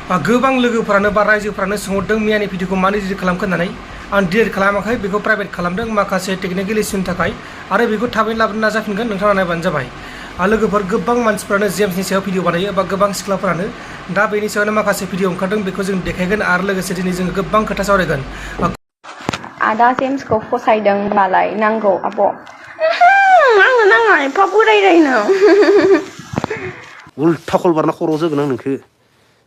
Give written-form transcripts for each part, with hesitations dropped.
गोबां लोगोफोरानो बा रायजोफोरानो सोंहरदों मियानि भिडिअखौ मानो डिलिट खालामखो होननानै आं डिलिट खालामाखै बेखौ प्राइभेट खालामदों माखासे टेकनिकेल इसुनि थाखाय आरो बेखौ थाबैनो लाबोनो नाजाफिनगोन नोंथाङा नायबानो जाबाय लोगोफोर गोबां मानसिफोरानो जेम्सनि सायाव भिडिअ बानायो बा गोबां सिख्लाफोरानो दा बेनि सायावनो माखासे भिडिअ ओंखारदों बेखौ जों देखायगोन आरो लोगोसे दिनै जों गोबां खोथा सावरायगोन आदा जेम्सखौ फसायदों मालाय नांगौ आब' आंनो नाङा एफा बोरायरायनो उल्था खलबारना खर'आव जोगोन आं नोंखो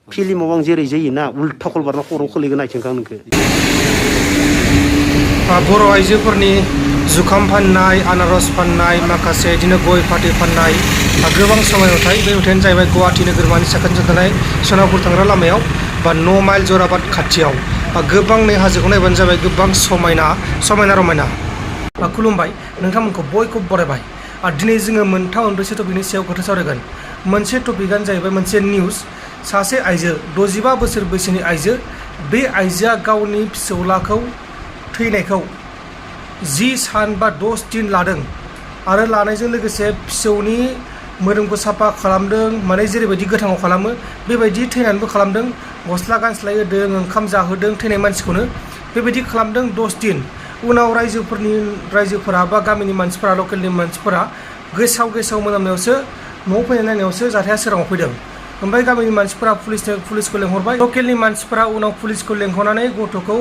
फिल्माव आं जेरै जायोना उल्था खलबारना खर'आव खोलैगोन आथिंखौ आं नोंखो बर' आइजोफोरनि जुखाम फाननाय आनारस फाननाय माखासे बिदिनो गय फाथै फाननाय गोबां समाय नुथाय बे नुथायानो जाहैबाय गुवाहाटि नोगोरमानि साखाथि थानाय सोनापुर थांग्रा लामायाव बा 9 माइल जराबाद खाथियाव गोबां नै हाजोखौ नायबानो जाबाय गोबां समायना रमायना खुलुमबाय नोंथांमोनखौ बयखौबो बरायबाय दिनै जोङो मोनब्रैसो टपिकनि सायाव खोथा सावरायगोन मोनसे टपिकआनो जाहैबाय मोनसे निउस सासे आइजो 65 बोसोर बैसोनि आइजो बे आइजोआ गावनि फिसौलाखौ थैनायखौ 10 सान बा 10 दिन लादों आरो लानायजों लोगोसे फिसौनि मोदोमखौ साफा खालामदों माने जेरैबायदि गोथाङाव खालामो बेबायदि थैनानैबो खालामदों गस्ला गानस्लाय होदों ओंखाम जाहोदों थैनाय मानसिखौनो बेबायदि खालामदों 10 दिन उनाव रायजोफोरा बा गामिनि मानसिफोरा लकेलनि मानसिफोरा गेसाव मोनामनायावसो न'आव फैनाय नायनायावसो जाथाया सोराङाव फैदों ओमफ्राय गामिनि मानसिफोरा पुलिसखौ लेंहरबाय लकेलनि मानसिफोरा उनाव पुलिसखौ लेंहरनानै गथ'खौ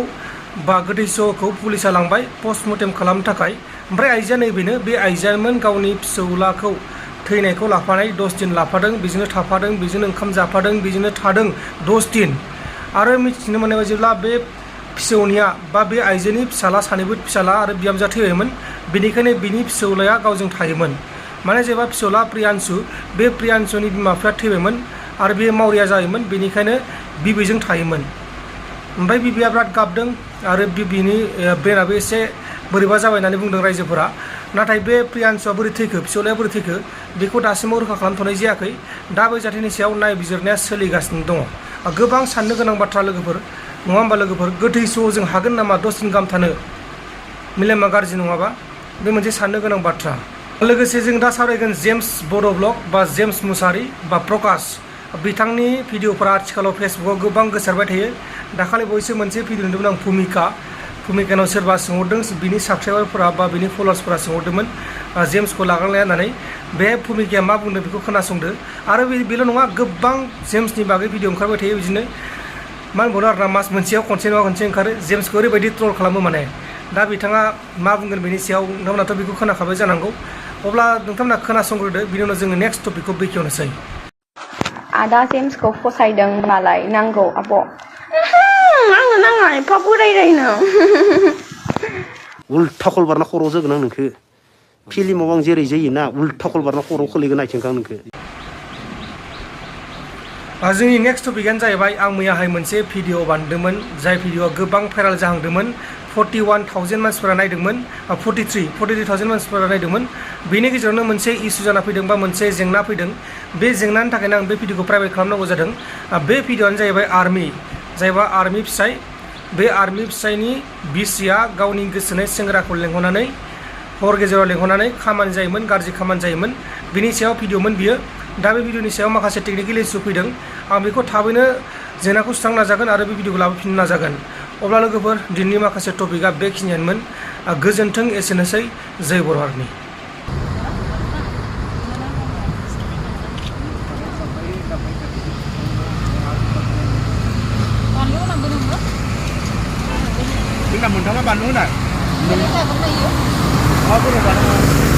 बा गोथै सहखौ पुलिसा लांबाय पस्टमर्टेम खालामनो थाखाय ओमफ्राय आइजोआ नैबेनो बे आइजोआमोन गावनि फिसौलाखौ थैनायखौ लाफानाय 10 दिन लाफादों बेजोंनो थाफादों बेजोंनो ओंखाम जाफादों बेजोंनो थादों 10 दिन आरो मिथिनो मोननाय बायदिब्ला बे फिसौनिया बा बे आइजोनि सानैबो फिसाला आरो बिहामजोआ थैबायमोन बेनिखायनो बिनि फिसौलाया गावजों थायोमोन माने जेब्ला फिसौला प्रियान्सु बे प्रियान्सुनि बिमा बिफाया थैबायमोन आरो बे मावरिया जायोमोन बेनिखायनो बिबैजों थायोमोन ओमफ्राय बिबैया बिराद गाबदों आरो बिबिनि ब्रेनाबो एसे बोरैबा जाबाय होननानै बुंदों रायजोफोरा नाथाय बे प्रियान्सुआ बोरै थैखो फिसौलाया बोरै थैखो बेखौ दासिमाव रोखा खालामथ'नाय जायाखै दा बे जाथायनि सायाव नायबिजिरनाया सोलिगासिनो दङ गोबां साननो गोनां बाथ्रा लोगोफोर नङा होमबा लोगोफोर गोथै सहआव जों हागोन नामा 10 दिन गाहाम थानो मिलेमा गाज्रि नङाबा बे मोनसे साननो गोनां बाथ्रा लोगोसे जों दा सावरायगोन जेम्स बर' ब्लग बा जेम्स मुसाहारि बा प्रकाश बिथांनि भिडिअफोरा आथिखालाव फेसबुकाव गोबां गोसारबाय थायो दाखालि बावैसो मोनसे भिडिअ नुदोंमोन आं भुमिकानाव सोरबा सोंहरदों बिनि साबस्क्राइबारफोरा बा बिनि फलोवार्सफोरा सोंहरदोंमोन जेम्सखौ लागांलाया होननानै बे भुमिकाया मा बुंदों बेखौ खोनासंदो आरो बेल' नङा गोबां जेम्सनि बागै भिडिअ ओंखारबाय थायो बिदिनो मा होनबावनो आरोना मास मोनसेयाव खनसे नङा खनसे ओंखारो जेम्सखौ ओरैबायदि ट्रल खालामो माने दा बिथाङा मा बुंगोन बेनि सायाव नोंथांमोनाथ' बेखौ खोनाखाबाय जानांगौ अब्ला नोंथांमोना खोनासंग्रोदो बिनि उनाव जोङो नेक्स्ट टपिकखौ बेखेवनोसै आदा जेम्सखौ फसायदों मालाय नांगौ आब' आंनो नाङा एफा बोरायरायनो उल्था खलबारना खर'आव जोगोन आं नोंखो फिल्माव आं जेरै जायोना उल्था खलबारना खर'आव खोलैगोन आथिंखौ आं नोंखो जोंनि नेक्स्ट टपिकआनो जाहैबाय आं मैयाहाय मोनसे भिडिअ बानायदोंमोन जाय भिडिअआ गोबां भाइराल जाहांदोंमोन 41,000 मानसिफोरा नायदोंमोन 43,000 मानसिफोरा नायदोंमोन बेनि गेजेरावनो मोनसे इस्यु जाना फैदों बा मोनसे जेंना फैदों बे जेंनानि थाखायनो आं बे भिडिअखौ प्राइभेट खालामनांगौ जादों बे भिडिअआनो जाहैबाय जायबा आर्मि फिसाय बे आर्मि फिसायनि बिसिया गावनि गोसोनाय सेंग्राखौ लेंहरनानै हर गेजेराव लेंहरनानै खामानि जायोमोन गाज्रि खामानि जायोमोन बिनि सायाव भिडिअमोन बियो दा बे भिडिअनि सायाव माखासे टेकनिकेल इस्यु फैदों आं बेखौ थाबैनो जेंनाखौ सुस्रांनो नाजागोन आरो बे भिडिअखौ लाबोफिननो नाजागोन अब्ला लोगोफोर दिनैनि माखासे टपिकआ बेखिनियानोमोन गोजोन्थों एसेनोसै जय बर' हारिनि Kita mentama Bandung dah. Kita Bandung. Oh, Boro Bandung.